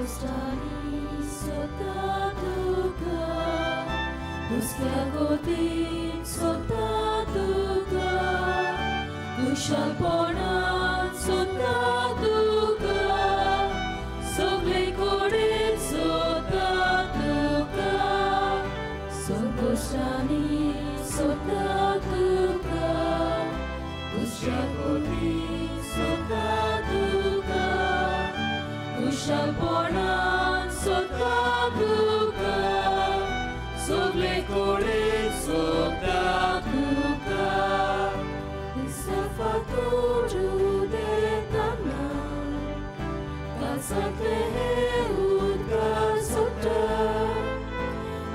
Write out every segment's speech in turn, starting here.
संकश्टांनी सोदता तुका, दुसऱ्या गोतीन सोदता तुका, खुशालपणान सोदता तुका, सगळे कडेन सोदता तुका, संकश्टांनी सोदता तुका, दुसऱ्या गोतीन सोदता तुका, खुशालपणान सोदता तुका, सगळे कडेन सोदता तुका. फातोर देताना काळजांतले उदकार सोडटा,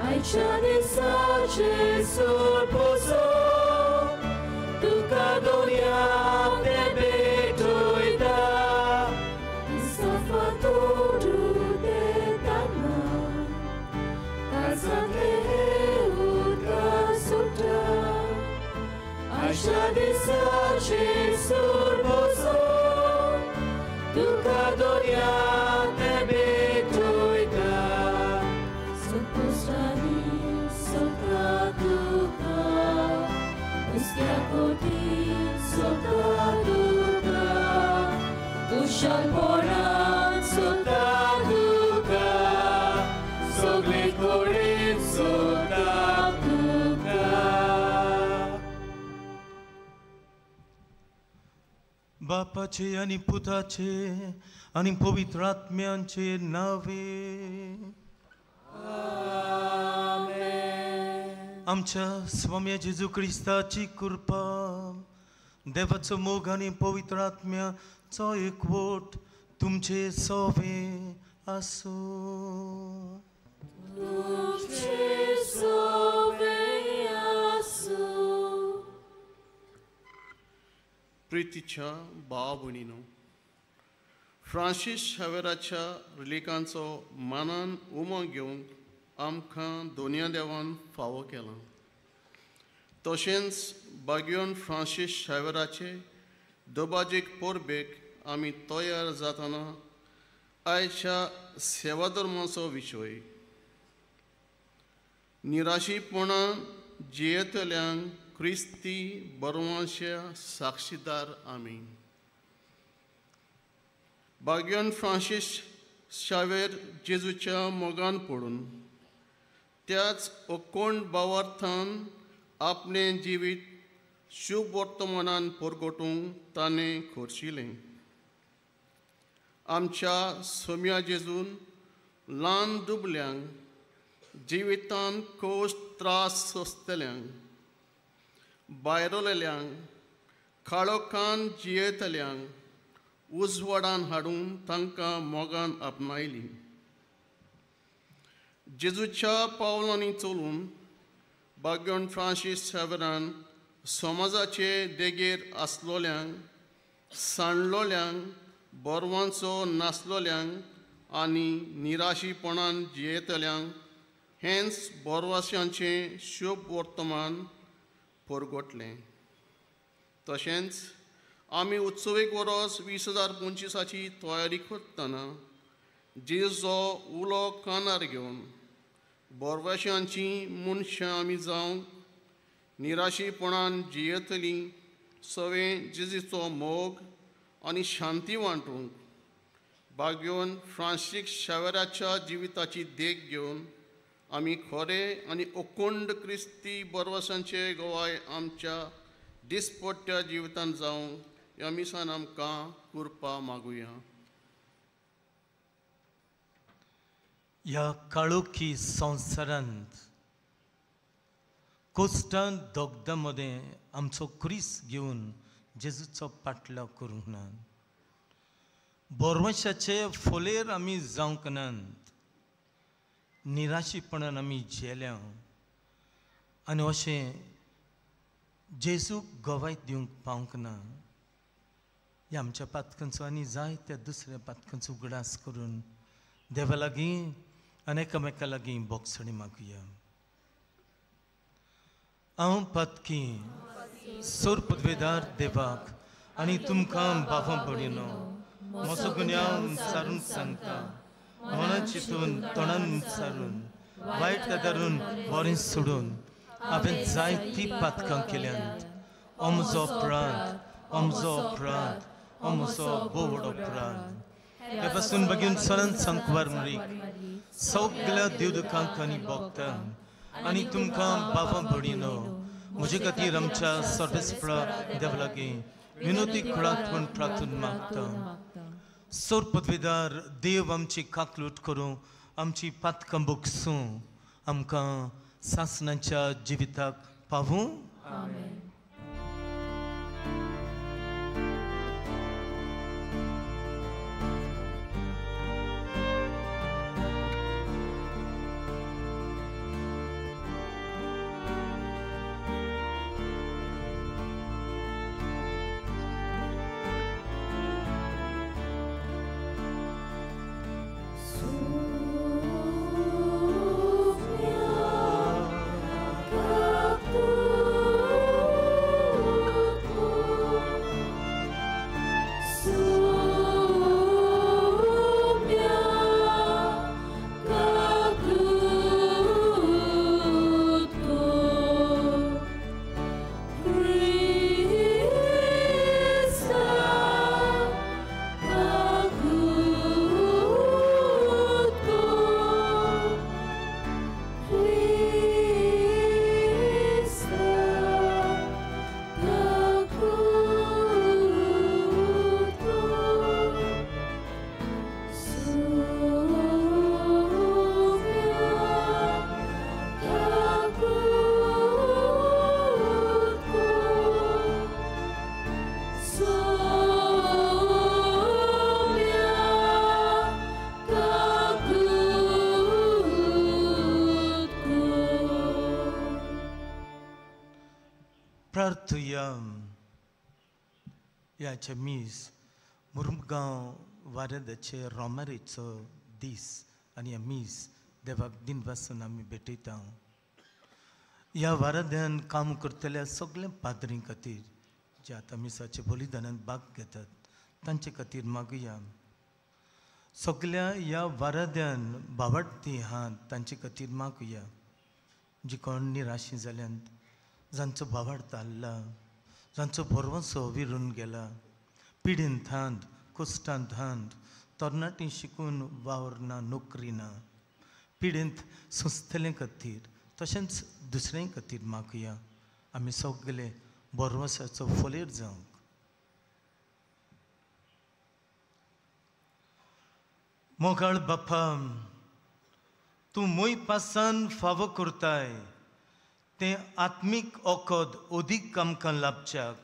आयच्या दिसाचे सोरपोसो तुका दोनया ते भेटयता. फातोर देताना काळजांतले उदकार सोडटा, आयच्या दिसाचे सोरपोसो तुका दोनया ते भेटयता. संकश्टांनी सोदता तुका, हुस्क्या कोटीन सोदता तुका, खुशालपणान सोदता तुका, सगळे कडेन सोदता तुका. बापाचे आनी पुताचे आनी पवित्र आत्म्यांचे नावे आमच्या स्वाम्या जेजू क्रिस्ताची कृपा, देवाचो मोग आनी पवित्र आत्म्याचो एकवट तुमचे सोवे आसूं. तुमचे सोवे आसूं. प्रितीच्या भाव भयणीनो, फ्रांसीस शावेराच्या रिलिकांचो मानान उमो घेवंक आमकां दोनया देवान फावो केला. तशेंच बागियोन फ्रांसीस शावेराचे दबाजीक परबेक आमी तयार जातना आयच्या सेवाधर्माचो विशय निराशीपणान जियेतल्यांक क्रिस्ती बरवांच्या साक्षीदार आमी. बागियोन फ्रांसीस शावेर जेजूच्या मोगान पडून त्याच अकोंड भावार्थान आपलें जिवीत शुभ वर्तमानान परगटूंक ताणें खर्चिलें. आमच्या सोम्या जेजून ल्हान दुबल्यांक, जिवितान कोश त्रास सोंसतल्यांक, भायरलेल्यांक, काळोखान जियेतल्यांक उजवाडान हाडून तांकां मोगान आपणायली. जेजूच्या पावलांनी चलून बाग्योन फ्रांसीस शावेरान समाजाचे देगेर आसलोल्यांक, सांडलोल्यांक, बरवांचो नासलोल्यांक आनी निराशीपणान जियेतल्यांक हेंच बोरवाशांचें शुभ वर्तमान परगटलें. तशेंच आमी उत्सवीक वरोस 2025 तयारी करतना जेजूचो उलो कानार घेवन बोरवाशांची मनशां आमी जावंक निराशीपणान जियेतलीं सवें जेजूचो मोग आनी शांती वांटूंक बाग्योन फ्रांसीस शावेराच्या जिविताची देख घेवन आमी खरे आनी अखंड क्रिस्ती बरवासांचे गवाय आमच्या दिसपट्ट्या जिवितांत जावंक ह्या मिसान आमकां कृपा मागुया. ह्या काळोखी संवसारांत कोश्टान दोगदां मदें आमचो क्रिस घेवन जेजूचो पाटलाव करूंक ना. बोरवंशाचे फोलेर आमी जावंक नात, निराशीपणान आमी झेल्या आनी अशें जेजूक गवाय दिवंक पावंक ना. ह्या आमच्या पातकांचो आनी जायत्या दुसऱ्या पातकांचो उगडास करून देवा लागीं आनी एकामेका लागीं बोगसणी मागुया. हांव पातकी सोर पदवेदार देवाक आनी तुमकां बाफां पडिनो म्हजो गुन्यांव सारून सांगता. मनान मनान चिंतून तोंडान उच्चारून वायट धरून बरें सोडून हांवें जायतीं पातकां केल्यांत. म्हजो अपराध, म्हजो अपराध, म्हजो भोव व्हड अपराध. हे पासून बगीन सरण संकवार मरीक सगळ्या देवदुखांक आनी भोगतांक आनी तुमकां बाबा भयणीनो म्हजे खातीर आमच्या सर्वेस्परा देवा लागीं विनोदी कळात म्हूण प्रार्थना मागता. सोर पदवीदार देव आमची काकलूट करूं, आमची पातकां बोगसूं, आमकां सासणाच्या जिविताक पावूं. ह्याचे मीस मुरगांव वारेदाचे रोमारेचो दीस आनी ह्या मीस देवाक दिनवासून आमी भेटयता. ह्या वाराद्यान काम करतल्या सगळ्या पाद्रीं खातीर जे आतां मिसाचे बलिदानांत भाग घेतात तांचे खातीर मागुया. सगल्या ह्या वाराद्यान बावडती आहात तांचे खातीर मागुया. जी कोण निराशी जाल्यात, जांचो बावार्थ हाल्ला, जांचो भरवंसो विरून गेला, पिडीन थांत, कुश्टान थांत, तरणाटीं शिकून वावर ना, नोकरी ना, पिडेंत सोंसतले खातीर तशेंच दुसऱ्यां खातीर मागुया. आमी सगळे भरवंसाचो फोलेर जावंक. मोगाळ बापा, तूं मोय पासान फावो करताय तें आत्मीक औखद अदीक आमकां लाभच्याक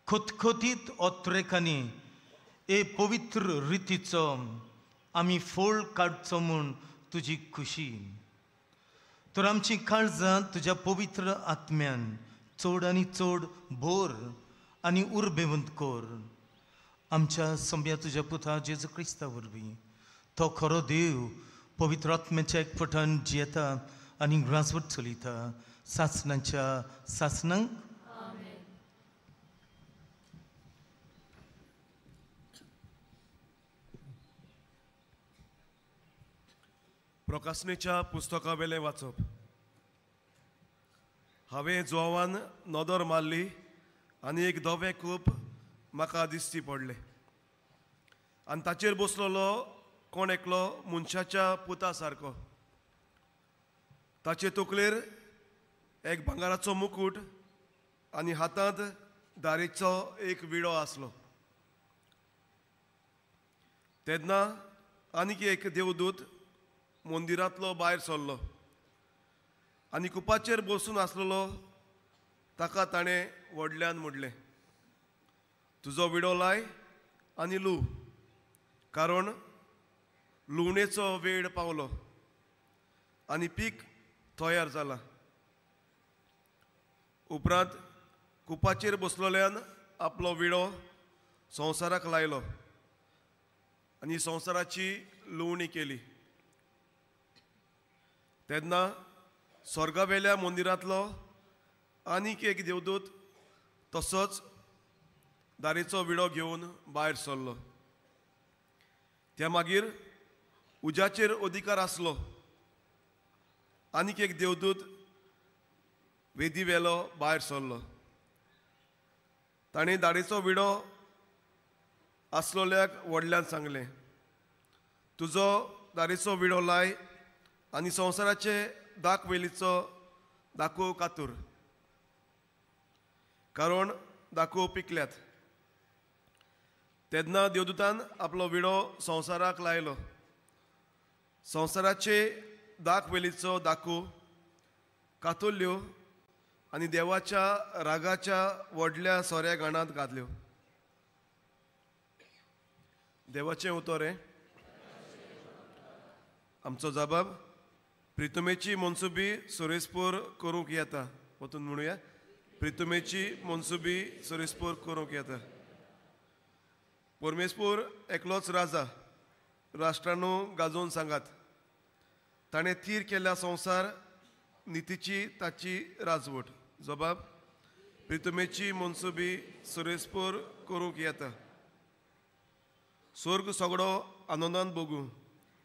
खतखतीत ओत्रेकांनी ए पवित्र रितीचो आमी फोळ काडचो म्हूण तुजी खुशी. तर आमची काळजां तुज्या पवित्र आत्म्यान चड आनी चड भोर आनी उर्बेवंत कर. आमच्या सोंब्या तुज्या पुता जेजू क्रिस्ता वरवीं तो खरो देव पवित्र आत्म्याच्या एकपटान जियेता आनी राजवट चलयता सासणाच्या सासणांक. प्रकाशनेच्या पुस्तका वेलें वाचप. हांवें जोवान नदर मारली आनी एक धवें कूप म्हाका दिश्टी पडलें आनी ताचेर बसलेलो कोण एकलो मनशाच्या पुता सारको. ताचे तकलेर एक भांगराचो मुकूट आनी हातांत दारेचो एक विडो आसलो. तेन्ना आनीक एक देवदूत मंदिरांतलो भायर सरलो आनी कुपाचेर बसून आसलेलो ताका ताणें व्हडल्यान म्हणलें, तुजो विडो लाय आनी लू, कारण लुवणेचो वेळ पावलो आनी पीक तयार जाला. उपरांत कुपाचेर बसलेल्यान आपलो विडो संवसाराक लायलो आनी संवसाराची लुवणी केली. तेन्ना स्वर्गावेल्या मंदिरांतलो आनीक एक देवदूत तसोच दारेचो विडो घेवन भायर सरलो. त्या मागीर उज्याचेर अधिकार आसलो. आनीक एक देवदूत वेदी वेलो भायर सरलो. ताणें दाडेचो विडो आसलोल्याक व्हडल्यान सांगलें, तुजो दारेचो विडो लाय आनी संवसाराचे दाक वेलीचो दाखोव कातूर, कारण दाखोव पिकल्यात. तेन्ना देवदूतान आपलो विडो संवसाराक लायलो. संवसाराचे दाक वेलीचो दाखो कातुल्ल्यो आनी देवाच्या रागाच्या व्हडल्या सोऱ्या गाणांत घातल्यो. देवाचें उतर हें. आमचो जबाब प्रितुमेची मनसुबी सुरेशपूर करूंक येता. वतून म्हणुया, प्रितुमेची मनसुबी सुरेशपूर करूंक येता. परमेश्वर एकलोच राजा, राष्ट्रांनो गाजोवन सांगात. ताणें थीर केल्ल्या संवसार नितीची ताची राजवट. जबाब प्रितुमेची मनसुबी सुरेशपूर करूंक येता. स्वर्ग सगळो आनंदान भोगूं,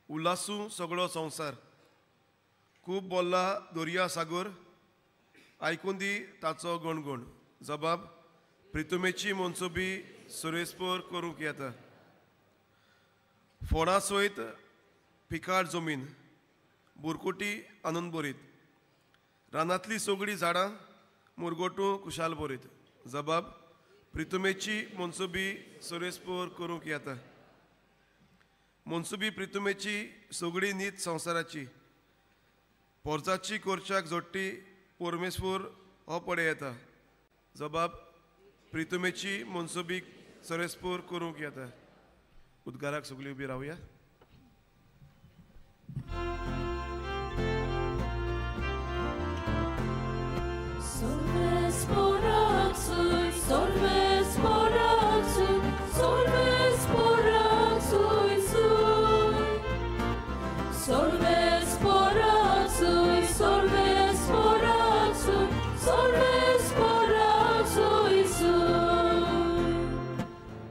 उल्हासूं सगळो संवसार. खूब बोल्ला दर्या सागोर, आयकून दी ताचो गणगण. जबाब प्रितुमेची मनसुबी सुरेशपूर करूंक येता. फोंडा सयत पिकाळ जमीन, बुरकुटी आनंद भरीत, रानांतली सगळीं झाडां मुरगोटू खुशाल भरीत. जबाब प्रितुमेची मनसुबी सुरेशपूर करूंक येता. मनसुबी प्रितुमेची सगळी नीत संवसाराची, पोरजाची कोरच्याक जोडटी परमेश्वर हो पडे येता. जबाब प्रितुमेची मनसुबी सुरेशपूर करूंक येता. उद्गाराक सगळी उबी रावया.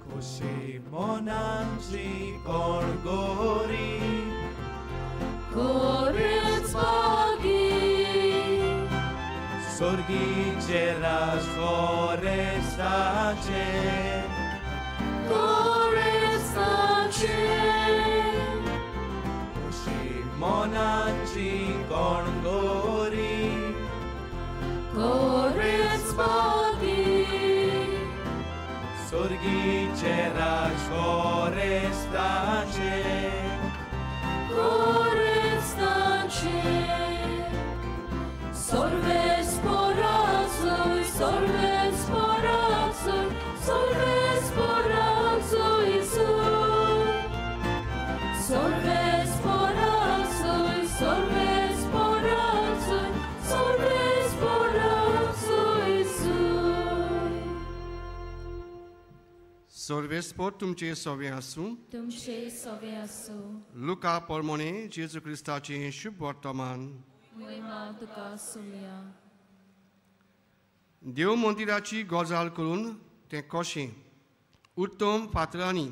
खुशी मनाची कोण गोरी गोरीच मागी स्वर्गीचे राज गोरेसाचे गोरेसाचे. खुशी मनाची कोण गोरी गोरीच मागी स्वर्गीचे राज गोरेसाचे गोरेसाचे. Solves porazuj, solves porazuj, solves porazuj, Isuj. Solves porazuj, solves porazuj, solves porazuj, Isuj. सर्वेस्पोर तुमचे सवे आसूं. तुमचे सवे आसूं. लुका परमोणे जेजू क्रिस्ताचें शुभ वर्तमान. देव मंदिराची गजाल करून तें कशें उत्तम फातरांनी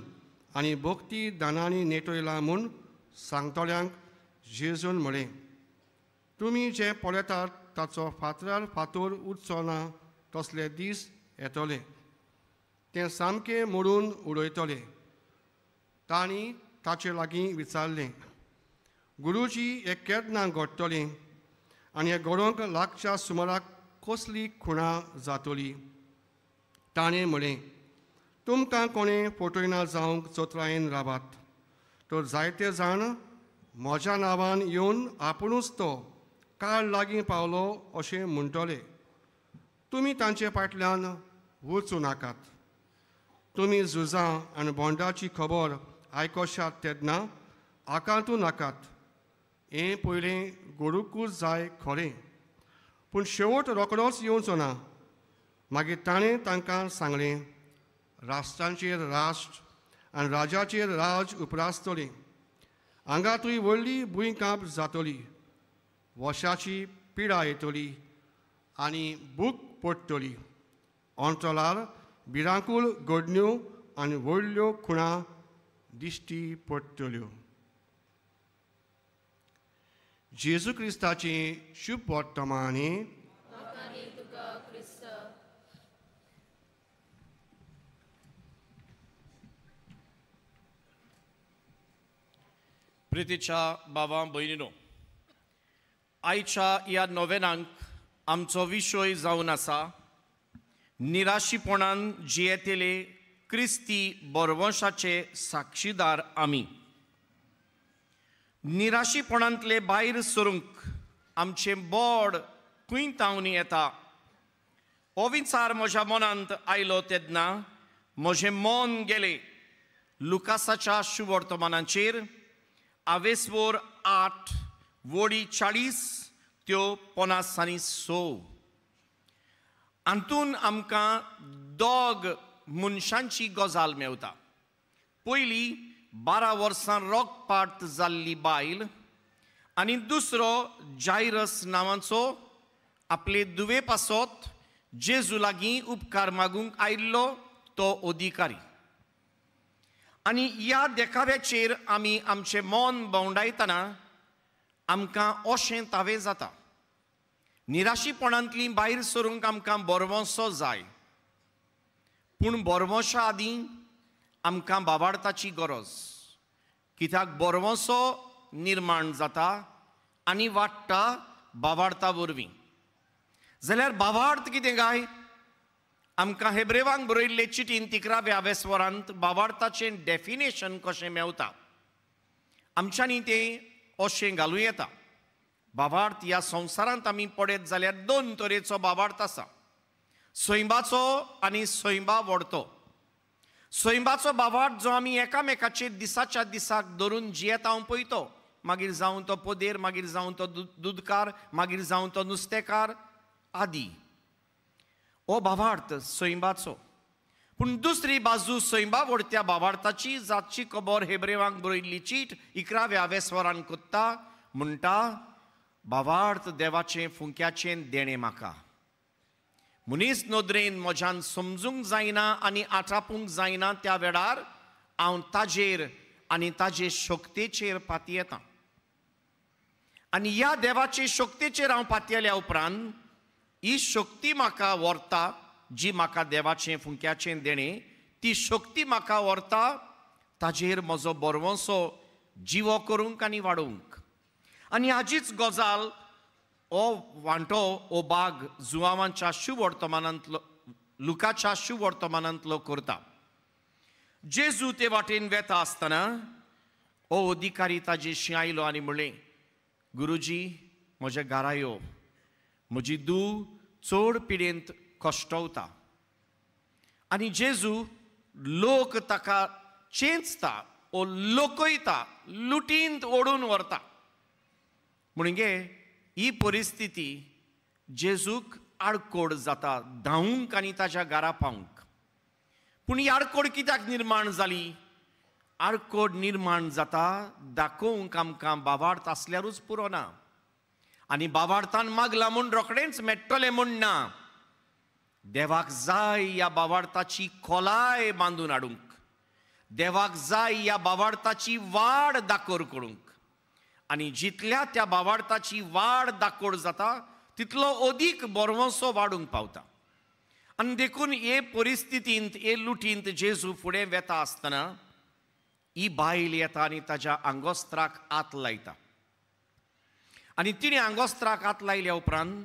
आनी भक्ती दानांनी नेटयलां म्हूण सांगतल्यांक जेजून म्हळें, तुमी जें पळयतात ताचो फातरार फातर उरचो ना तसले दीस येतले, तें सामकें मोडून उडयतले. तांणी ताचे लागीं विचारलें, गुरुजी हें केन्ना घडटलें आनी हे घडोवंक लागच्या सुमाराक कसली खुणां जातली? ताणें म्हळें, तुमकां कोणें फटयना जावंक चतुरायेन रावात, तर जायते जाण म्हज्या नांवान येवन आपुणूच तो काळ लागीं पावलो अशें म्हणटले. तुमी तांचे फाटल्यान वचूं नाकात. तुमी झुजां आनी बोंडाची खबर आयकशात तेन्ना आकांतू नाकात. हें पयलें घडुंकूच जाय खरें, पूण शेवट रोखडोच येवचो ना. मागीर ताणें तांकां सांगलें, राष्ट्रांचेर राष्ट्र आनी राजाचेर राज उपरासतलें. हांगातूय व्हडली भुंयकांप जातली, वशाची पिडा येतली आनी भूक पडटली. अंतराळ भिरांकूळ घडण्यो आनी व्हडल्यो खुणां दिश्टी पडटल्यो. जेजू क्रिस्ताची शुभ वर्तमानी. प्रितीच्या बाबा भयणीनो, आयच्या ह्या नोवेनांक आमचो विशय जावन आसा निराशीपणान जियेतले क्रिस्ती बरवंशाचे साक्षीदार आमी. निराशीपणांतले भायर सरूंक आमचें बोड खंय तावन येता हो विचार म्हज्या मनांत आयलो तेन्ना म्हजें मन गेलें लुकासाच्या शुवर्तमानाचेर आवेसवोर 8 वोडी 40 त्यो 50 आनी 6. हातून आमकां दोग मनशांची गजाल मेवता. पयली 12 वर्सां रोगपाट जाल्ली बायल आनी दुसरो जायरस नांवाचो आपले दुवे पासत जेजू लागीं उपकार मागूंक आयिल्लो तो अधिकारी. आनी ह्या देखाव्याचेर आमी आमचें मन भोंवडायतना आमकां अशें तावें जाता, निराशीपणांतली भायर सरूंक आमकां बरवंसो जाय, पूण बरवंशा आदीं आमकां बाबार्थाची गरज. कित्याक बरवंसो निर्माण जाता आनी वाडटा बाबार्था वरवीं. जाल्यार बाबार्थ कितें काय? आमकां हेब्रेवांक बरयल्ले चिटीन 11व्या वेसवरांत बाबार्थाचें डेफिनेशन कशें मेवता आमच्यांनी तें अशें घालूं येता. बाबार्थ ह्या संवसारांत आमी पळयत जाल्यार दोन तरेचो बाबार्थ आसा, सैमाचो आनी सैमा वडतो. सैमाचो बाबार्थ जो आमी एकामेकाचेर दिसाच्या दिसाक धरून जियेता पळयतो, मागीर जावं तो पोदेर, मागीर जावं तो दुदकार, मागीर जावं तो नुस्तेकार आदी, हो बाबार्थ सैमाचो. पूण दुसरी बाजू सैमा वडत्या बाबार्थाची जातची खबर हेब्रेवांक बरयल्ली चीट 11व्या वेसवरान कोत्ता, म्हणटा बाबार्थ देवाचें फुंक्याचें देणें म्हाका. मनीस नदरेन म्हज्यान समजूंक जायना आनी आटापूंक जायना त्या वेळार हांव ताजेर आनी ताजे शक्तेचेर पातयेता. आनी ह्या देवाचे शक्तेचेर हांव पातयेल्या उपरांत ही शक्ती म्हाका व्हरता, जी म्हाका देवाचें फुंक्याचें देणें, ती शक्ती म्हाका व्हरता ताजेर म्हजो बरवंसो जिवो करूंक आनी वाडोवंक. आनी हाजीच गजाल ओ वांटो ओ बाग जुवांच्या शुवर्तमानांतलो लुकाच्या शुवर्तमानांतलो करता. जेजू ते वाटेन वेता आसतना ओ अधिकारी ताजेशी आयलो आनी म्हणलें, गुरुजी म्हज्या घरा यो, म्हजी धूव चड पिडेंत कश्टवता. आनी जेजू लोक ताका चेंचता ओ लोकयता, लुटींत ओडून व्हरता. म्हणगे ही परिस्थिती जेजूक आडकोड जाता धांवूंक आनी ताच्या घरा पावूंक. पूण ही आडकोड कित्याक निर्माण जाली? आडकोड निर्माण जाता दाखोवंक आमकां बाबार्थ आसल्यारूच पुरो ना, आनी बाबार्थान मागला म्हूण रोखडेंच मेळटलें म्हूण ना. देवाक जाय ह्या बाबार्थाची खोलाय बांदून हाडूंक, देवाक जाय ह्या बाबार्थाची वाड दाखोर करूंक. आनी जितल्या त्या बाबार्थाची वाड दाखोड जाता तितलो अदीक बरवंसो वाडूंक पावता. आनी देखून हे परिस्थितींत हे लुटींत जेजू फुडें वेता आसतना ही बायल येता आनी ताज्या आंगोस्त्राक हात लायता. आनी तिणें आंगोस्त्राक हात लायल्या उपरांत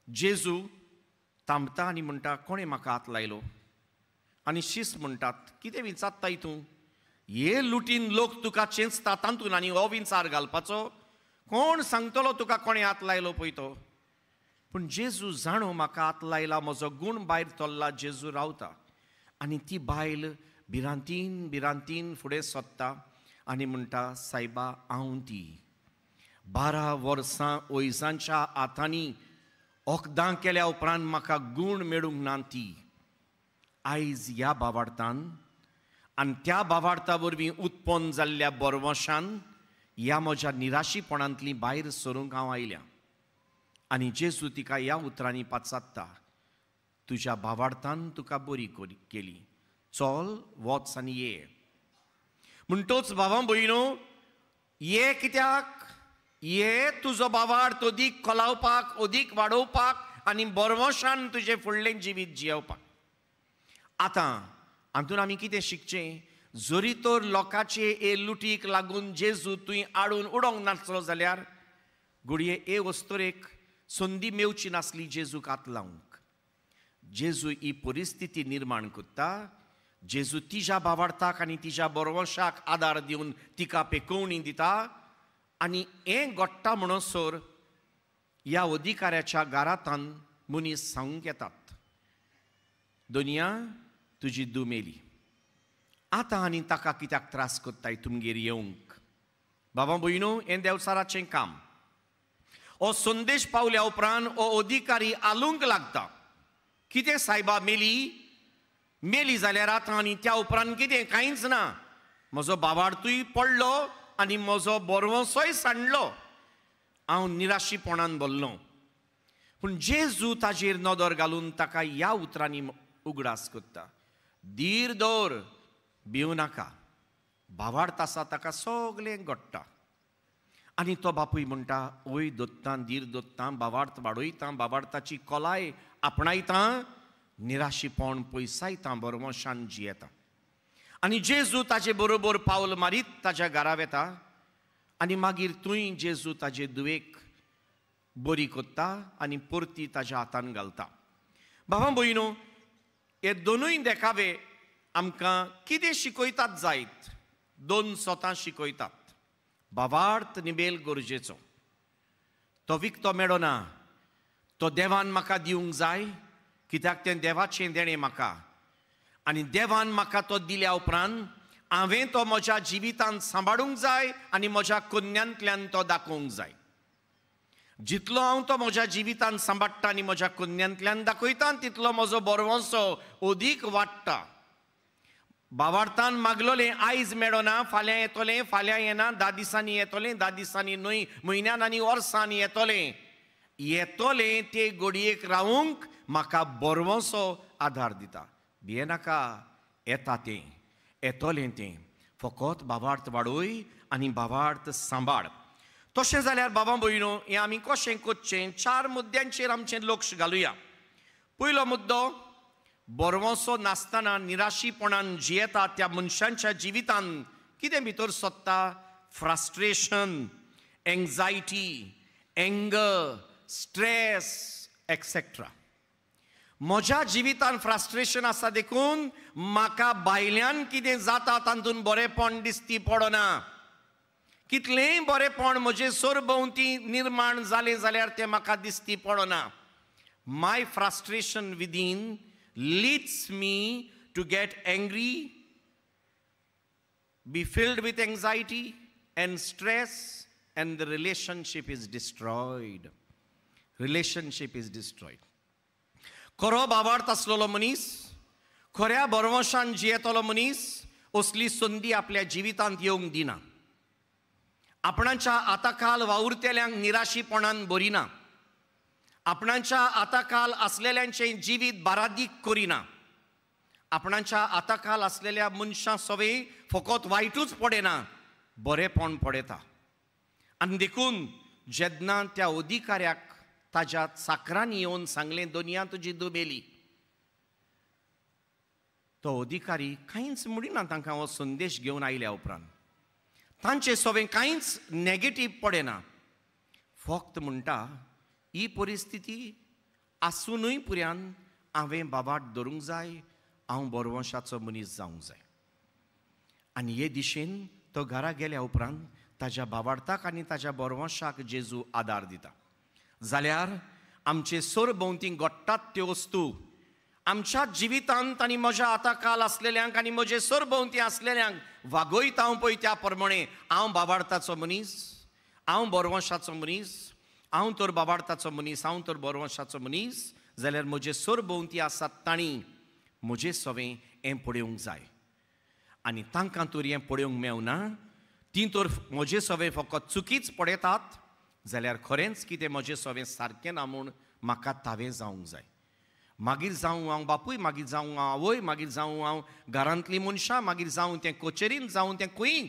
जेजू थांबता आनी म्हणटा, कोणें म्हाका हात लायलो? आनी शीस म्हणटात, कितें विचारताय तूं? हे लुटीन लोक तुका चेंचता तातूंत आनी हो विचार घालपाचो? कोण सांगतलो तुका कोणें हात लायलो पळय तो? पूण जेजू जाणो म्हाका हात लायला, म्हजो गूण भायर चल्ला. जेजू रावता आनी ती बायल भिरांतीन भिरांतीन फुडें सोदता आनी म्हणटा, सायबा हांव ती 12 वर्सां वयजांच्या हातांनी वखदां केल्या उपरांत म्हाका गूण मेळूंक ना ती आयज ह्या बाबार्थान आनी त्या बाबार्था वरवीं उत्पन्न जाल्ल्या बरवंशान ह्या म्हज्या निराशीपणांतली भायर सरूंक हांव आयल्या. आनी जेजू तिका ह्या उतरांनी पाचात्ता, तुज्या बाबार्थान तुका बरी केली, चल वच आनी ये. म्हणटोच बाबा भयणो, ये कित्याक? ये तुजो बावार्थ अदीक कोलावपाक, अदीक वाडोवपाक आनी बरवशान तुजें फुडलें जिवीत जियेवपाक. आतां हातून आमी कितें शिकचें? जरी तर लोकांचे ए लुटीक लागून जेजू तुवें आडून उडोवंक नासलो जाल्यार घडये ए वस्तुरेक संदी मेवची नासली जेजूक हात लावंक. जेजू ही परिस्थिती निर्माण करता. जेजू तिज्या बावार्थाक आनी तिज्या बरवशाक आदार दिवन तिका पेकोवणी दिता आनी हें घडटा म्हणसर ह्या अधिकाऱ्याच्या घरांतान मनीस सांगूंक येतात, दोनया तुजी धूव मेली, आतां आनी ताका कित्याक त्रास करताय तुमगेर येवंक? बाबा भयणू, हें देवचाराचें काम. हो संदेश पावल्या उपरांत हो अधिकारी आलूंक लागता. कितें सायबा मेली? मेली जाल्यार आतां आनी त्या उपरांत कितें? कांयच ना. म्हजो बावार्थूय पडलो आनी म्हजो बरवसोय सांडलो. हांव निराशीपणान भरलो. पूण जेजू ताजेर नदर घालून ताका ह्या उतरांनी उगडास करता, धीर दवर, भिवं नाका, भावार्थ आसा ताका सगळें घडटा. आनी तो बापूय म्हणटा, वय दोत्तां, धीर दोत्तां, भावार्थ वाडयतां, भावार्थाची खोलाय आपणायतां, निराशीपण पयसायतां, बरवशान जियेता. आनी जेजू ताजे बरोबर पावल मारीत ताज्या घरा वेता आनी मागीर थंय जेजू ताजे धुवेक बरी करता आनी परती ताज्या हातान घालता. बाबा भयणू, हे दोनूय देखावे आमकां कितें शिकयतात जायत? दोन सोतां शिकयतात. भावार्थ निबेल गरजेचो, तो विकतो मेळना, तो देवान म्हाका दिवंक जाय, कित्याक तें देवाचें देणें म्हाका. आनी देवान म्हाका तो दिल्या उपरांत हांवें तो म्हज्या जिवितांत सांबाळूंक जाय आनी म्हज्या कन्यांतल्यान तो दाखोवंक जाय. जितलो हांव तो म्हज्या जिवितांत सांबाळटा आनी म्हज्या कन्यांतल्यान दाखयता तितलो म्हजो बरवसो अदीक वाडटा. भावार्थान मागलोलें आयज मेळना, फाल्यां येतलें, फाल्यां येना, 10 दिसांनी येतलें, 10 दिसांनी न्हय, म्हयन्यान आनी वर्सांनी येतलें. येतलें ते घडयेक रावूंक म्हाका बरवसो आदार दिता. भियेनाका, येता तें, येतलें तें, फकत भावार्थ वाडय आनी भावार्थ सांबाळ. तशें जाल्यार बाबा भयणो, हें आमी कशें करचें? 4 मुद्द्यांचेर आमचें लक्ष घालुया. पयलो मुद्दो, बरवसो नासतना निराशीपणान जियेता त्या मनशांच्या जिवितान कितें भितर सोदता? Frustration, anxiety, anger, stress etcetera. म्हज्या जिवितान फ्रस्ट्रेशन आसा देखून म्हाका भायल्यान कितें जाता तातूंत बरेंपण दिसती पडना. कितलेंय बरेंपण म्हजें सरभोंवती निर्माण जालें जाल्यार तें म्हाका दिसती पडना. My frustration within leads me to get angry, be filled with anxiety and stress, and the relationship is destroyed. Relationship is destroyed. खरो भावार्थ आसलेलो मनीस, खऱ्या बरवशान जियेतलो मनीस असली संदी आपल्या जिवितांत येवंक दिना. आपणाच्या आताकाल वावुरतेल्यांक निराशीपणान भरिना. आपणाच्या आताकाल आसलेल्यांचें जिवीत बारादीक करिना. आपणाच्या आताकाल आसलेल्या मनशां सवे फकत वायटूच पडना, बरेंपण पडयता. आनी देखून जेन्ना त्या अधिकाऱ्याक ताज्या चाकरांनी येवन सांगलें, दोनया तुजी धूव मेली, तो अधिकारी कांयच म्हणिना तांकां हो संदेश घेवन आयल्या उपरांत. तांचे सवे कांयच नेगेटीव पडना, फक्त म्हणटा, ही परिस्थिती आसुनूय पुऱ्यान हांवें बाबाट धरूंक जाय, हांव बरवंशाचो मनीस जावंक जाय. आनी हे दिशेन तो घरा गेल्या उपरांत ताज्या बावार्थाक आनी ताज्या बरवंशाक जेजू आदार दिता. जाल्यार आमचे सरभोंवती घडटात त्यो वस्तू आमच्या जिवितांत आनी म्हज्या आतां काल आसलेल्यांक आनी म्हजे सरभोंवती आसलेल्यांक वागयता हांव पळय त्या प्रमाणे हांव बावार्थाचो मनीस, हांव बरवंशाचो मनीस, हांव तर बावार्थाचो मनीस, हांव तर बरवंशाचो मनीस, जाल्यार म्हजे सरभोंवती आसात तांणी म्हजे सवें हें पळोवंक जाय. आनी तांकां तर हें पळोवंक मेवना, तीं तर म्हजे सवें फकत चुकीच पळयतात, जाल्यार खरेंच कितें म्हजें सवें सारकें ना म्हूण म्हाका तावें जावंक जाय. मागीर जावं हांव बापूय, मागीर जावं हांव आवय, मागीर जावं हांव घरांतलीं मनशां, मागीर जावं तें कचेरीन, जावं तें खंय,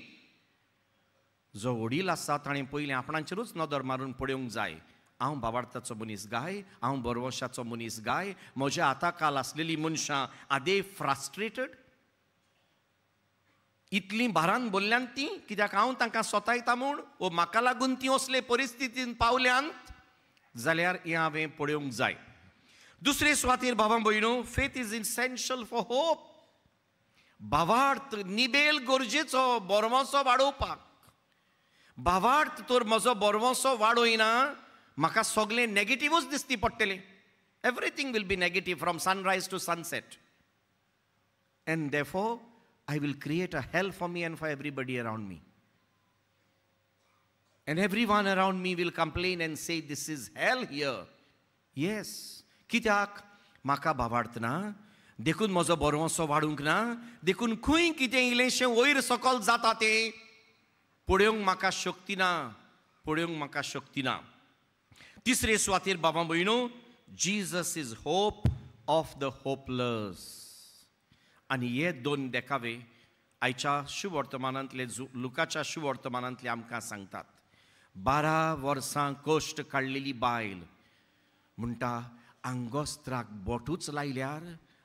जो वडील आसा ताणें पयलीं आपणाचेरूच नदर मारून पळोवंक जाय. हांव भावार्थाचो मनीस गाय, हांव बरवशाचो मनीस गाय, म्हज्या हाताखाल आसलेलीं मनशां are they frustrated? इतलीं भारान बोल्ल्यान तीं कित्याक हांव तांकां सोतायता म्हूण, वो म्हाका लागून तीं असले परिस्थितीन पावल्यांत जाल्यार हें हांवें पळोवंक जाय. दुसरे सुवातेर भावां भयणो, faith is essential for hope. भावार्थ निबेल गरजेचो बरवसो वाडोवपाक. भावार्थ तर म्हजो बरवसो वाडयना, म्हाका सगळें नेगेटिवूच दिसती पडटलें. Everything will be negative from sunrise to sunset, and therefore I will create a hell for me and for everybody around me. And everyone around me will complain and say, this is hell here. Yes. कित्याक म्हाका भावार्थ ना, देखून म्हजो बरवसो वाडूंक ना, देखून खंय कितें इल्लेंशें वयर सकल जाता तें पळोवंक म्हाका शक्ती ना, पळोवंक म्हाका शक्ती ना. तिसरे सुवातेर बाबा भयणो, Jesus is hope of the hopeless. आनी हे दोन देखावे आयच्या शुवर्तमानांतले, लुकाच्या शुवर्तमानांतले आमकां सांगतात. 12 वर्सां कश्ट काडलेली बायल म्हणटा, आंगोस्त्राक बोटूच लायल्यार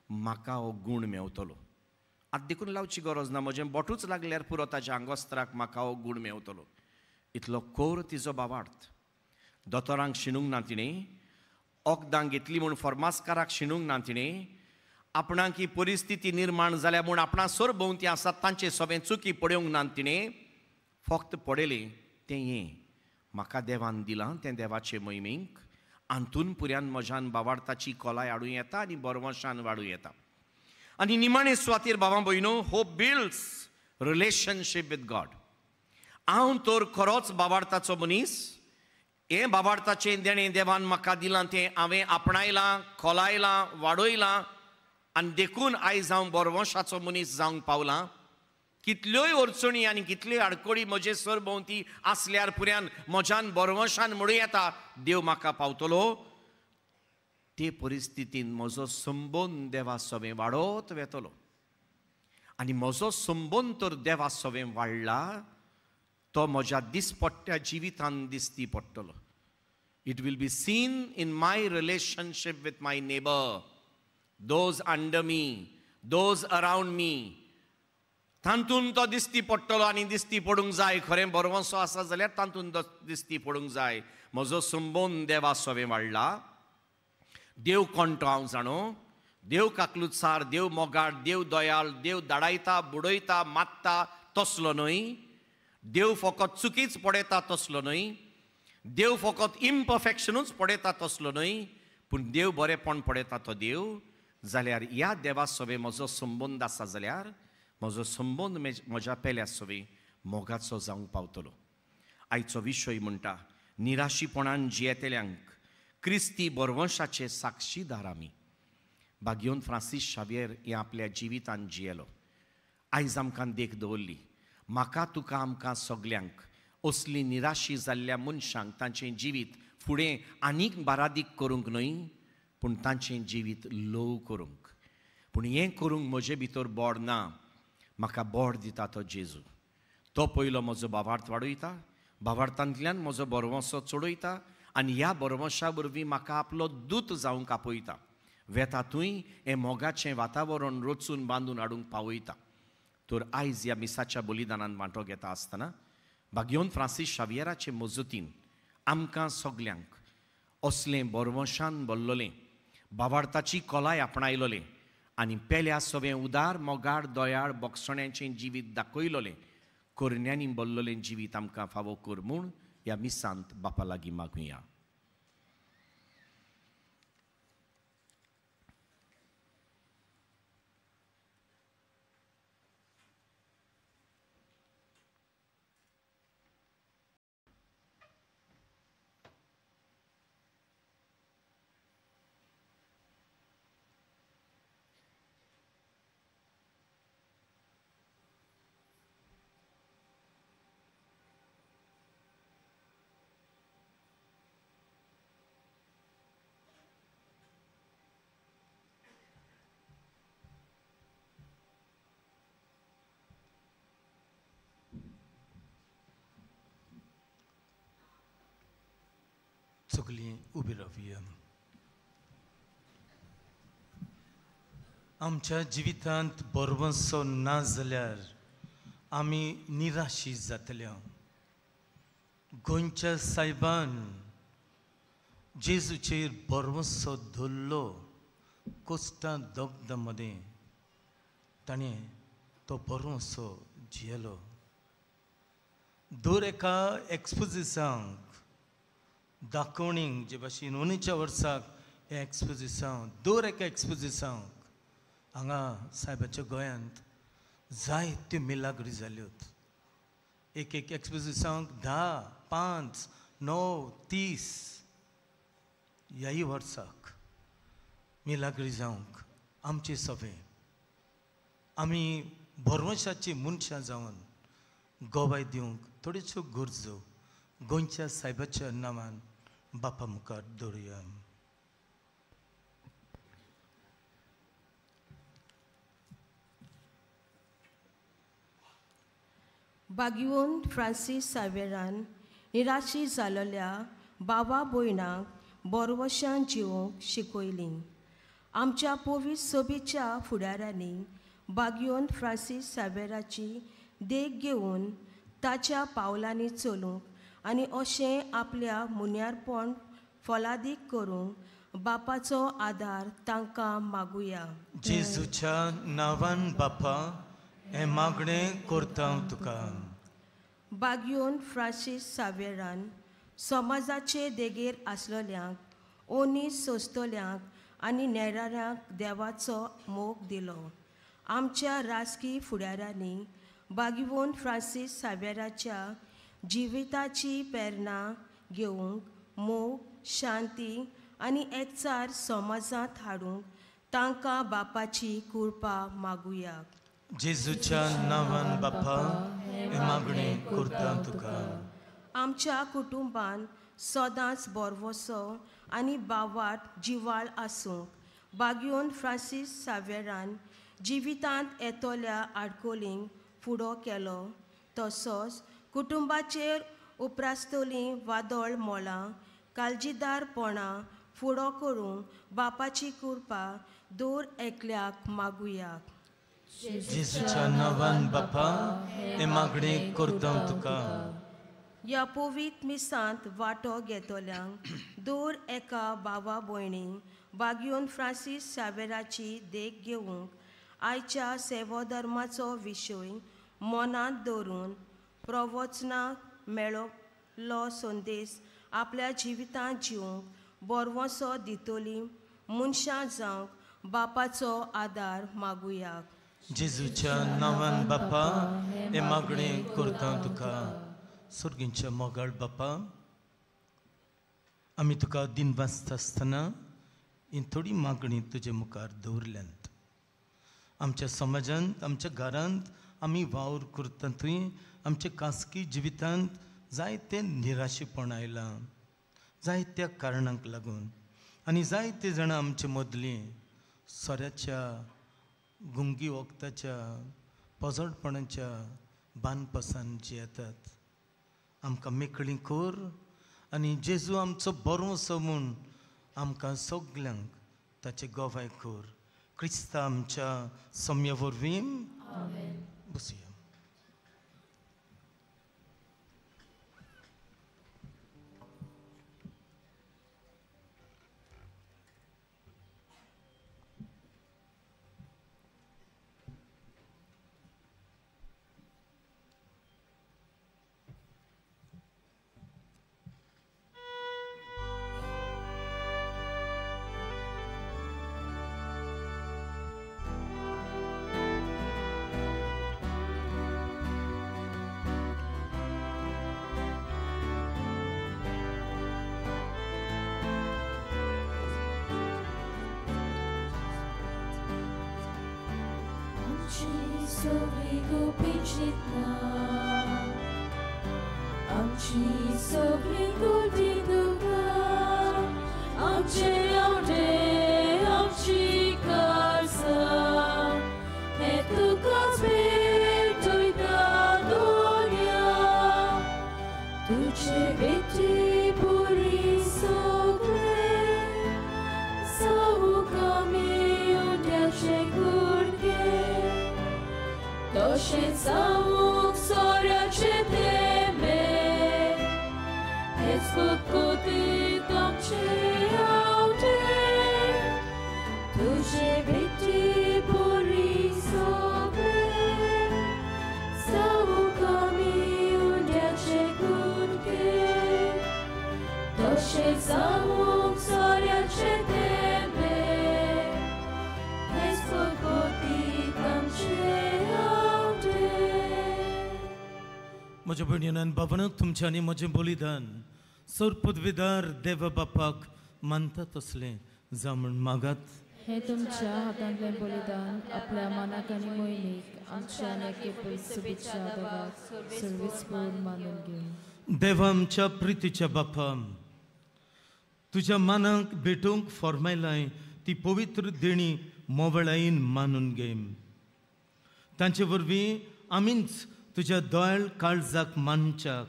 म्हाका हो गूण मेवतलो. आतां देखून लावची गरज ना, म्हजें बोटूच लागल्यार पुरो ताच्या आंगोस्त्राक म्हाका हो गूण मेवतलो. इतलो कोर तिजो भावार्थ. दोतोरांक शिणूंक ना तिणें, वखदां घेतली म्हूण फॉर्मासकाराक शिणूंक ना तिणें, आपणाक ही परिस्थिती निर्माण जाल्या म्हूण आपणा सरभोंवती आसात तांचे सगळें चुकी पळोवंक ना तिणें, फक्त पळयलें तें हें म्हाका देवान दिलां तें देवाचे मोहिमेक, आंतून पुऱ्यान म्हज्यान भावार्थाची खोलाय हाडूं येता आनी बरवशान वाडूं येता. आनी निमाणे सुवातेर भावां भयणो, hope builds relationship with God. हांव तर खरोच भावार्थाचो मनीस, हें भावार्थाचें देणें देवान म्हाका दिलां तें हांवें आपणायलां, खोलायलां, वाडयलां, आनी देखून आयज हांव बरवशाचो मनीस जावंक पावलां. कितल्योय अडचणी आनी कितल्योय आडखळी म्हजे सरभोंवती आसल्यार पुऱ्यान म्हज्यान बरवशान म्हणूं येता देव म्हाका पावतलो. ते परिस्थितीन म्हजो संबंद देवा सवें वाडत वेतलो, आनी म्हजो संबंद तर देवा सवें वाडला तो म्हज्या दिसपट्ट्या जिवितान दिसती पडटलो. It will be seen in my relationship with my neighbour, those under me, those around me. तातूंत तो दिसती पडटलो आनी दिसती पडूंक जाय. खरें बरवसो आसा जाल्यार तातूंत दिसती पडूंक जाय. म्हजो संबंद देवा सवें वाडला. देव कोण तो हांव जाणो, देव काकलुतसार, देव मोगाळ, देव दयाळ, देव दाडायता, बुडयता, मात्ता तसलो न्हय. देव फकत चुकीच पळयता तसलो न्हय, देव फकत इम्परफेक्शनूच पळयता तसलो न्हय, पूण देव बरेपण पळयता तो देव. जाल्यार ह्या देवा सवें म्हजो संबंद आसा जाल्यार म्हजो संबंद म्हज्या पेल्या सवें मोगाचो जावंक पावतलो. आयचो विशय म्हणटा, निराशीपणान जियेतल्यांक क्रिस्ती बरवंशाचे साक्षीदार आमी. बागियोन फ्रांसीस शावियर हे आपल्या जिवितान जियेलो. आयज आमकां देख दवरली. म्हाका तुका आमकां सगल्यांक असली निराशी जाल्ल्या मनशांक तांचें जिवीत फुडें आनीक बारादीक करूंक न्हय, पूण तांचें जिवीत ल्हव करूंक. पूण हें करूंक म्हजे भितर बोड ना, म्हाका बोड दिता तो जेजू. तो पयलो म्हजो भावार्थ वाडयता, भावार्थांतल्यान म्हजो बरवसो चडयता, आनी ह्या बरवशा वरवीं म्हाका आपलो दूत जावंक आपयता. वेता थंय हें मोगाचें वातावरण रचून बांदून हाडूंक पावयता. तर आयज ह्या मिसाच्या बलिदानान वांटो घेता आसतना बागियोन फ्रांसीस शावियराचे मजतीन आमकां सगल्यांक असलें बरवशान भरलेलें, भावार्थाची खोलाय आपणायलोलें आनी पेल्या सवें उदार मोगाळ दयाळ बोगसण्याचें जिवीत दाखयलोलें करण्यांनी भरलेलें जिवीत आमकां फावो कर म्हूण ह्या मिसांत बापा लागीं मागुया. सगळीं उबी रावया. आमच्या जिवितांत बरवंसो ना जाल्यार आमी निराशी जातले. गोंयच्या सायबान जेजूचेर बरवंसो धरलो कोश्टां दग्ध मदें ताणें तो बरवंसो जियेलो. दर एका एक्सपोजिसांक दाखोवणीक जे भाशेन अंदूच्या वर्साक हें एक्सपोजिसांव दर एका एक्सपोजिसांक हांगा सायबाच्या गोंयांत जायत्यो मिलाग्री जाल्योत. एक एक एक्सपोजिसांक 10, 5, 9, 30 ह्याय वर्साक मिलाग्री जावंक आमचे सवे आमी भरवंशाची मनशां जावन गोवाय दिवंक थोड्योश्यो गरजो गोंयच्या सायबाच्या नांवान बापा मुखार दवरुया. बागिवन फ्रांसीस सावेरान निराशी जाल्ल्या बाबा भयणांक बोरवशान जिवंक शिकयली. आमच्या पवित्र सभेच्या फुडाऱ्यांनी बागिवन फ्रांसीस सावेराची देख घेवन ताच्या पावलांनी चलूंक आनी अशें आपल्या मुन्यारपण फलादीक करूंक बापाचो आदार तांकां मागुया. जेजूच्या नांवान बापा हें मागणें करता तुका. बागिवन फ्रांसीस सावेरान समाजाचे देगेर आसलेल्यांक ओनी सोंसतल्यांक आनी नेराऱ्यांक देवाचो मोग दिलो. आमच्या राजकी फुडाऱ्यांनी बागिवन फ्रांसीस सावेराच्या जिविताची प्रेरणा घेवंक मोग, शांती आनी एकचार समाजांत हाडूंक तांकां बापाची कृपा मागुया. जेजूच्या नांवान बापा हें मागणें करता तुका. आमच्या कुटुंबान सदांच बोरवसो आनी बावाट जिवाळ आसूंक बागिवन फ्रांसीस सावेरान जिवितांत येतल्या आडकोलींक फुडो केलो. तसोच कुटुंबाचेर उप्रासतलीं वादळ मोलां काळजीदारपणां फुडो करूंक बापाची कृपा दर एकल्याक मागुया. जेजूच्या नांवान बापा हें मागणें करता तुका. ह्या पवित्र मिसांत वांटो घेतल्यांक दर एका भावा भयणींक बागिवन फ्रांसीस सावेराची देख घेवंक आयच्या सेवोधर्माचो विशय मनांत दवरून प्रवचनाक मेळिल्लो संदेश आपल्या जिवितांत जिवंक बरवंसो दितली मनशां जावंक बापाचो आदार मागुया. जेजूच्या नांवान बापा हें मागणें करता तुका. सर्गींच्या मोगाळ बापा, आमी तुका दिन वाचता आसतना ही थोडी मागणी तुजे मुखार दवरल्यांत. आमच्या समाजांत, आमच्या घरांत आमी वावर करता थंय आमच्या खासगी जिवितांत जायते निराशेपण आयलां जायत्या कारणांक लागून आनी जायते जाणां आमचे मदलीं सोऱ्याच्या, गुंगी वखदाच्या, पोजडपणाच्या बांदपासान जियेतात. आमकां मेकळी कर आनी जेजू आमचो बरो म्हूण आमकां सगल्यांक ताचे गोवाय कर. क्रिस्ता आमच्या सम्या वरवीं. बसया. आमची सगळी गुटी तुका, आमचे आवडे आमची काळसा हे तुकाच भेटयता दोनया. तुज्या आमचे बेटी पुरी सगळे जावंक आमी उंड्याचे कुडके तशें जावंक सोऱ्याचे थेंबे हेच कुतकुतीत आमचे आवडे तुजे बेटी पुरी सगळे जावंक आमी उंड्याचे कुडके तशें जावंक सोऱ्याचे थेंबे हेच कुतकुतीत आमचे आवडे. म्हज्या भयणीन आनी बाबांनो, तुमचें आनी म्हजें बलिदान सर पदवीदार देव बापाक मानता तसलें जावं म्हूण मागात. हे तुमच्या हातांतलें बलिदान आपल्या मनाक आनी मोहिमेक आमच्या आनी एके पयसुबीच्या देवाक सर्वेस्पर मानून घेवं. देवा आमच्या प्रितीच्या बापा, तुज्या मनाक भेटूंक फॉर्मायलाय ती पवित्र देणी मोवळायेन मानून घे. तांचे वरवीं आमीच तुज्या दयाळ काळजाक मानच्याक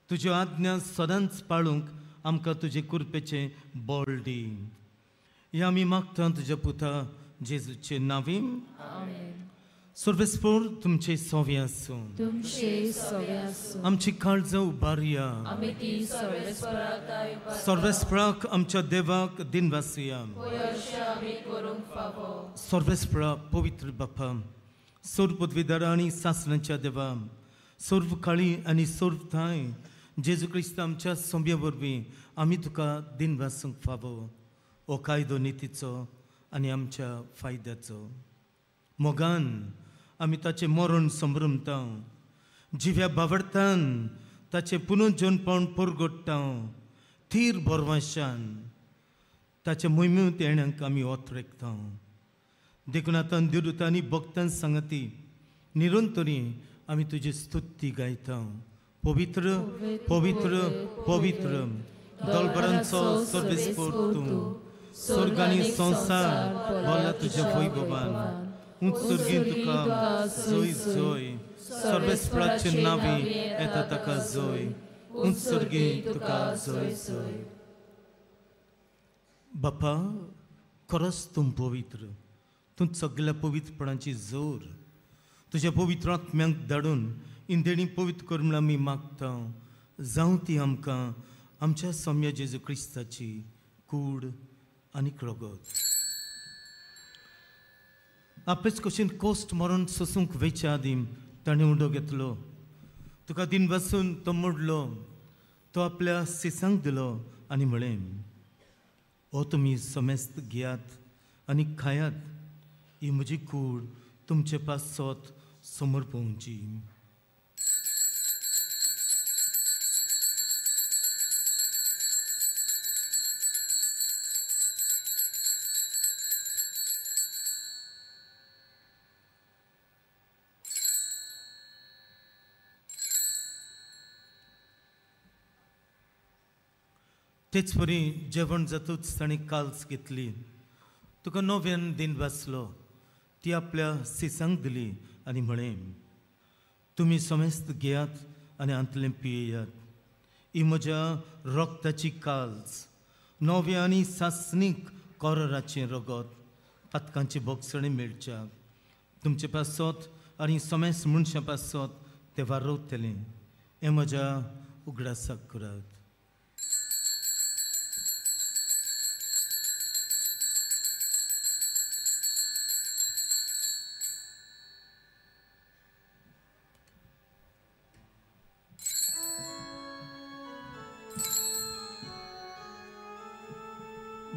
तुज्यो आज्ञा सदांच पाळूंक आमकां तुजे कृपेचें बळ दी. हें आमी मागता तुज्या पुता जेजूचे नांवी. सर्वेस्पर तुमचे सोवे आसूं. तुमचे सोवे आसूं. आमची काळजां उबारया. आमी ती सर्वेस्पराक सर्वेस्पराक आमच्या देवाक दिनवासुया. आमी करूंक फावो. सर्वेस्परा पवित्र बापा, सर्व पदवीदारा आनी सासणाच्या देवा, सर्व काळी आनी सर्व थांय जेजू क्रिस्त आमच्या सोंब्या वरवीं आमी तुका दिनवासूंक फावो. हो कायदो नितीचो आनी आमच्या फायद्याचो. मोगान आमी ताचें मरण संभ्रमता, जिव्या बावडतान ताचें पुनर्जनपण परगट्टा, थीर भरवंशान ताचे मोहिमेंत येण्याक आमी ओतरेकता. देखून आतां देवदूतां आनी भक्तां सांगती निरंतरी आमी तुजी स्तुती गायता. पवित्र पवित्र पवित्र दलबरांचो सर्वेस्पर तूं, स्वर्ग आनी संवसार भरला तुज्या वैभवान. उत्सर्गीन तुका जोय जोय, सर्वेस्पराचे नांवी येता ताका जोय, उत्सर्गीन तुका जोय जोय. बापा, खरोच तूं पवित्र, तूं सगळ्या पवित्रपणाची जोर. तुज्या पवित्र आत्म्यांक धाडून इंदेणी पवित्र कर म्हूण आमी मागता. जावं ती आमकां आमच्या सोम्या जेजू क्रिस्ताची कूड आनी रगत. आपलेच कशेन कोश्ट मरण सोसूंक वेच्या आदीं ताणें उंडो घेतलो, तुका दिन बसून तो मोडलो, तो आपल्या सिसांक दिलो आनी म्हळें, हो तुमी समेस्त घेयात आनी खायात, ही म्हजी कूड तुमचे पासत समर्पोवची. तेच परी जेवण जातूच ताणें काल्स घेतली, तुका नव्यान दिन वाचलो, ती आपल्या सिसांक दिली आनी म्हळें, तुमी समेस्त घेयात आनी हांतलें पियेयात, ही म्हज्या रक्ताची काल्स, नव्या आनी सासणीक कोराचें रगत, पातकांची भोगसणी मेळच्या तुमचे पासत आनी समेस्त मनशां पासत तें वारवतलें. हें म्हज्या उगडासाक करात.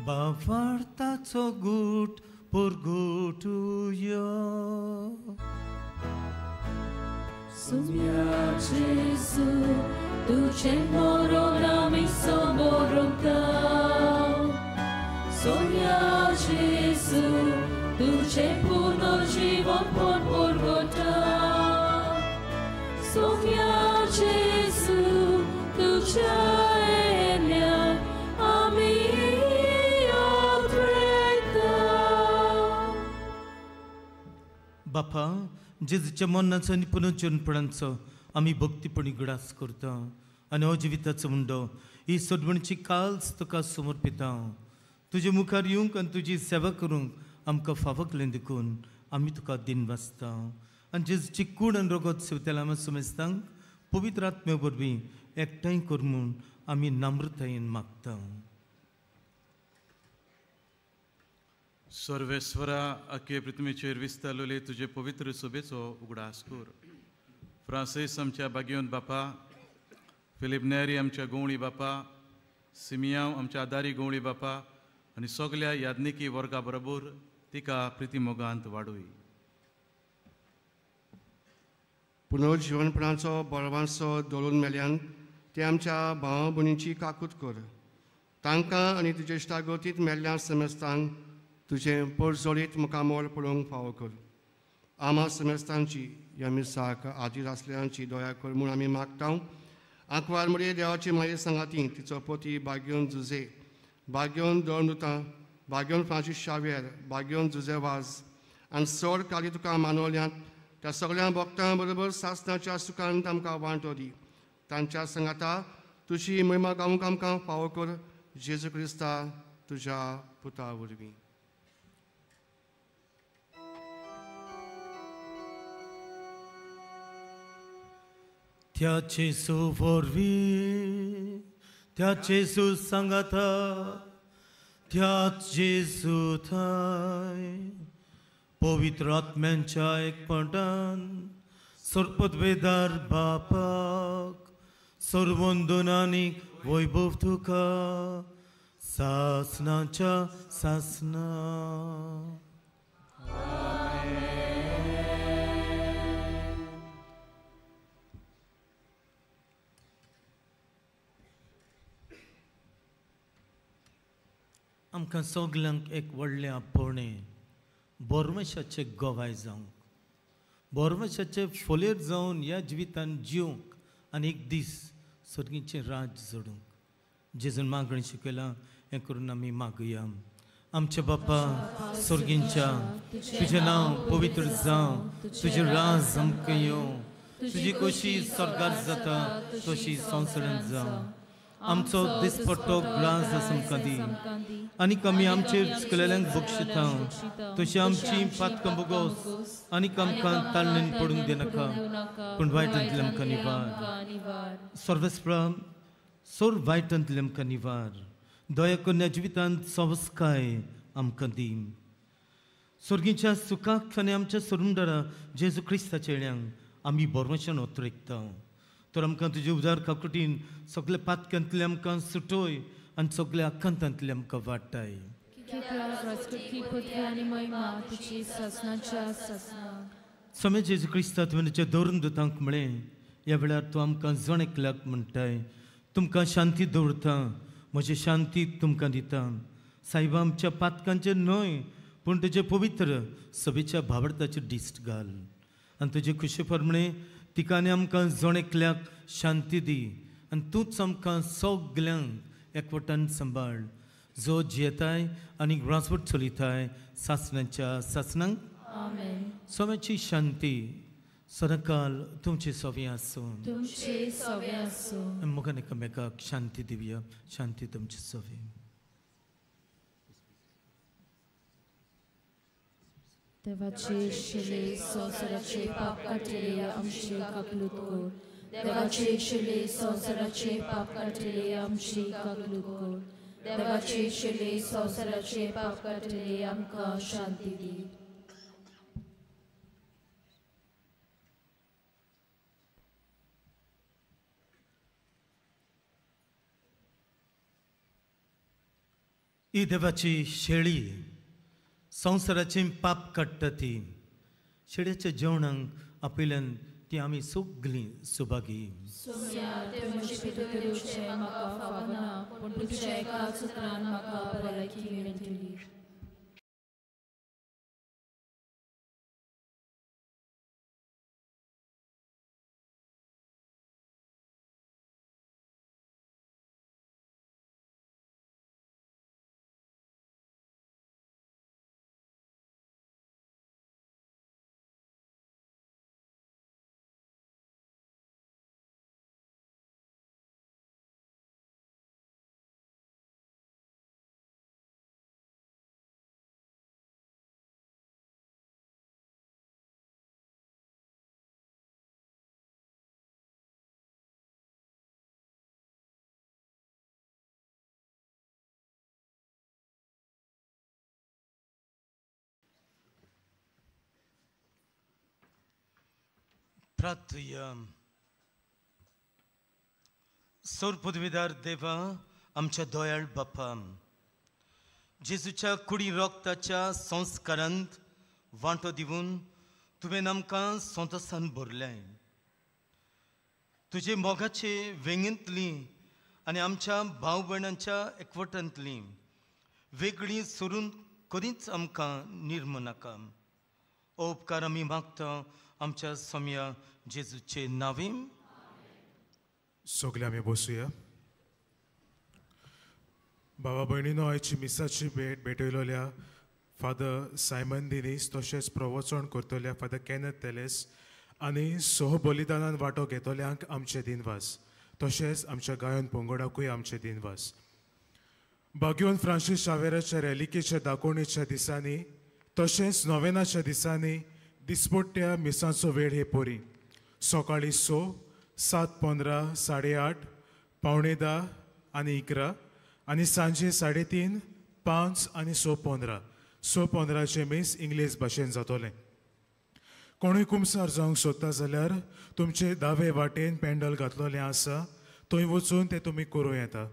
बावार्थाचो गूट परगटुया. Sumia Gesù, तुझे मरण आमी समोरता. Sumia Gesù, तुझे पुनर्जीवन परगटा. Sumia Gesù, तुझ्या येण्या आमी. बापा, जेजूच्या मरणाचो आनी पुनर्जनपणाचो आमी भक्तीपणी गडास करता आनी हो जिविताचो मुंडो ही सोडवणची काल्स तुका समर्पिता. तुजे मुखार येवंक आनी तुजी सेवा करूंक आमकां फावकलें देखून आमी तुका दिन वाचता. आनी जेजूची कूड आनी रगत सेवतल्या आमी समेस्तांक पवित्र आत्म्या वरवीं एकठांय कर म्हूण आमी नम्रतायेन मागता. सर्वेस्वरा, अखे पृथ्वीचेर विस्तारलेले तुजे पवित्र सभेचो उगडास कर. फ्रांसीस आमच्या बागियोन बापा, फिलीप नेरी आमच्या गवळी बापा, सिमियांव आमच्या आदारी गवळी बापा आनी सगल्या याज्ञिकी वर्गा बरोबर तिका प्रितीमोगांत वाडूय. पुनर्जिवनपणाचो बळवांचो दवरून मेल्यान ते आमच्या भाव भयणीची काकूत कर. तांकां आनी तुजे इश्टागतींत मेल्ल्या समेस्तांक तुजें परजोळीत मुखामोल पळोवंक फावो कर. आमा समेस्तांची ह्या मिसाक आदीर आसल्यांची दया कर म्हूण आमी मागता. आंकवार मरे देवाची माये सांगाती तिचो पती बाग्योन जुजे, बाग्योन दोन, बाग्योन फ्रांसीस शाव्यर, बाग्योन जुजे वाज आनी चड काली तुका मानवल्यांत त्या सगळ्या भक्तां बरोबर सासणाच्या सुखान तांकां वांटो दी. तांच्या सांगाता तुजी महिमा गावंक आमकां फावो कर, जेजू क्रिस्ता तुज्या पुता वरवीं. त्या जेजू वरवीं, त्या जेजू सांगाता, त्या जेजू थंय पवित्र आत्म्यांच्या एकपणान सरपदवेदार बापाक सर्वंदन आनी वैभव तुका सासनाच्या सासना. आमकां सगल्यांक एक व्हडलें आपोवणें बोरमेशाचे गवाय जावंक, बोरमेशाचे फोलेर जावन ह्या जिवितान जिवंक आनी एक दीस सर्गीचें राज जोडूंक जेजून मागणें शिकयलां हें करून आमी मागुया. आमच्या बापा सर्गींच्या, तुजें नांव पवित्र जावं, तुजें राज आमकां येवं, तुजी कशी स्वर्गार जाता तशी संवसारांत जावं. आमचो दिसपट्टो ग्रास आमकां दी आनी आमी आमचेर चुकलेल्यांक बक्षिता तशी आमची पातकां बोगोस आनी आमकां ताळणेन पडूंक दिनाका, पूण वायटांतले आमकां निवार. सर्वेस्परा सोर वायटांतले आमकां निवार. दया करून ह्या जिवितांत सवस्काय आमकां दी. सर्गीच्या सुखाक आनी आमच्या सोरुमदारा जेजू क्रिस्ताच्या येण्यांक आमी बरमशान ओतरेकता. तर आमकां तुजे उदार काकुटीन सगळे पातक्यांतले आमकां सुटोय आनी सगळे आकांतांतले आमकां वाटाय. समे जेजू क्रिस्ता तुवें दवरून दुतांक म्हळें, ह्या वेळार तूं आमकां जण एकल्याक म्हणटाय, तुमकां शांती दवरता, म्हजी शांती तुमकां दिता. सायबा आमच्या पातकांचेर न्हय पूण तुजे पवित्र सभेच्या भावडताचेर दिश्ट घाल आनी तुजे खुशे प्रमाणे तिका आनी आमकां जण एकल्याक शांती दी आनी तूंच आमकां सगल्यांक एकवटान सांबाळ, जो जियेताय आनी राजवट चलयताय सासणाच्या सासणांक. सोम्याची शांती सदांकाल तुमचे सवे आसूं. मुखान एकामेकाक शांती दिवया. शांती तुमचे सवे. देवाचे शिले संवसाराचे पाप काडटले आमची काकलूत कर. देवाचे शिले संवसाराचे पाप काडटले आमची काकलूत कर. देवाचे शिले संवसाराचे पाप काडटले आमकां शांती दी. ही देवाची शेळी संवसाराचें पाप काडटा ती शेळ्याच्या जेवणाक आपयल्यान ती आमी सगलीं सुभागी. प्रार्थुया. सोर पदवीदार देवा, आमच्या दयाळ बापा, जेजूच्या कुडी रोगताच्या संस्कारांत वांटो दिवन तुवें आमकां संतोसान भरलें. तुजे मोगाचे वेंगेंतली आनी आमच्या भाव भयणांच्या एकवटांतली वेगळी सरून कधीच आमकां निर्मू नाका. हो उपकार आमी मागता आमच्या सोम्या जेजूचे नांवे. सगळे आमी बसुया. बाबा भयणीनो, आयची मिसाची भेट भेटयलोल्या फादर सायमन दिनीस, तशेंच प्रवचन करतल्या फादर केनथ तेलेस आनी सह बलिदानान वांटो घेतल्यांक आमचे दिनवास. तशेंच आमच्या गायन पंगडाकूय आमचे दिनवास. बाग्योन फ्रांसीस शावेराच्या रेलिकेच्या दाकोवणेच्या दिसांनी तशेंच नोवेनाच्या दिसांनी दिसपट्ट्या मिसांचो वेळ हे परी सकाळीं 6, 7:15, 8:30, 9:45 आनी 11 आनी सांजे 3:30, 5 आनी 6:15. 6:15 मीस इंग्लीश भाशेन जातलें. कोणूय कुमसार जावंक सोदता जाल्यार तुमचे दावे वाटेन पेंडल घातलेलें आसा, थंय वचून तें तुमी करूं येता.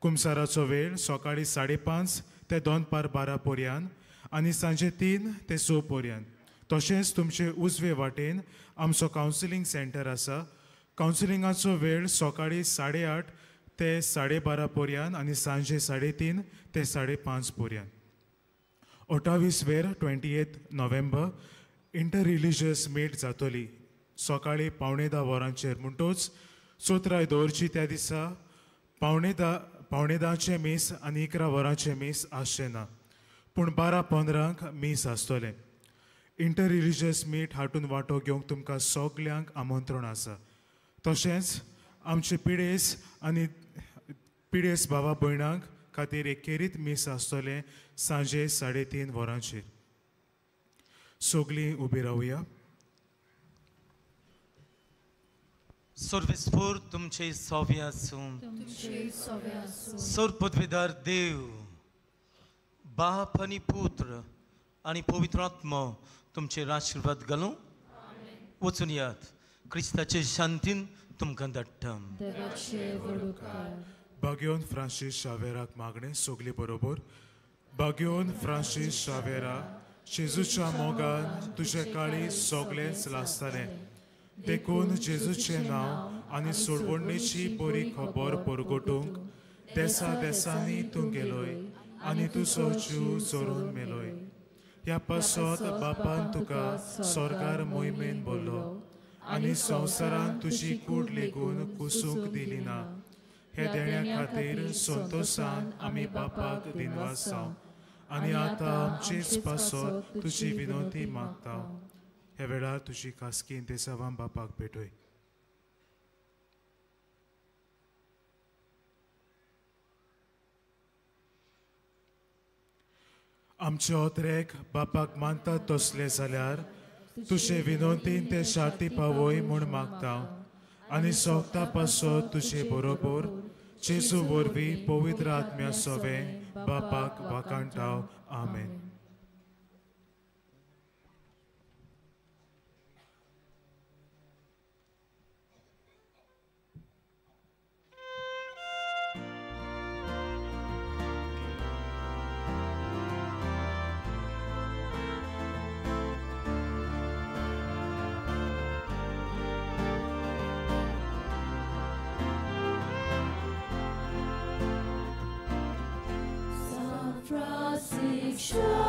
कुमसाराचो वेळ सकाळीं 5:30 ते 11:45 पर्यंत आनी सांजे 3 ते 6 पर्यंत. तशेंच तुमचे उजवे वाटेन आमचो कावन्सिलींग सेंटर आसा. कावन्सिलिंगाचो वेळ सकाळीं 8:30 ते 12:30 पर्यंत आनी सांजे 3:30 ते 5:30 पर्यंत. 28 वेर 28 नोव्हेंबर इंटर रिलिजियस मीट जातली सकाळीं 9:45 वरांचेर. म्हणटोच चोत्राय दवरची त्या दिसा 9:45 मीस आनी 11 वरांचें मीस आसचें ना, पूण 12:15 मीस आसतलें. इंटर रिलिजियस मीट हातून वांटो घेवंक तुमकां सगल्यांक आमंत्रण आसा. तशेंच आमचे पिडेस आनी पिडेस भावा भयणांक खातीर एक खेरीत मीस आसतलें सांजे 3:30 वरांचेर. सगळीं उबी रावया. सर्वेस्पोर तुमचे सोवे आसूं. सोर पदवीदार देव बाप आनी पुत्र आनी पवित्र आत्मो तुमचेर आशिर्वाद घालूं. वचून यात क्रिस्ताचे शांतीन तुमकां धाडटा. बाग्योन फ्रांसीस शावेराक मागणें सगळी बरोबर. बाग्योन फ्रांसीस शावेरा, जेजूच्या मोगान तुजे काळी सगळेंच लासतालें, देखून जेजूचें नांव आनी सोडवणेची बरी खबर परगटूंक देसा देसांनी तूं गेलोय आनी तुजो जीव चोरून मेलोय. ह्या पासत बापान तुका स्वर्गार मोहिमेन बोल्लो आनी संवसारान तुजी कूड लेगून कुसूंक दिली ना. हे देण्या खातीर संतोसान आमी बापाक दिनवास जावं आनी आतां आमचेच पासत तुजी विनंती मागता. ह्या वेळार तुजी खासगी देसावां बापाक भेटय. आमचे ओत्रेक बापाक मानतात तसले जाल्यार तुजे विनंतीन ते शांती पावय म्हूण मागता आनी सोगता पासत तुजे बरोबर जेजू वरवीं पवित्र आत्म्या सोवें बापाक वाखाणटा. आमेन. Francis.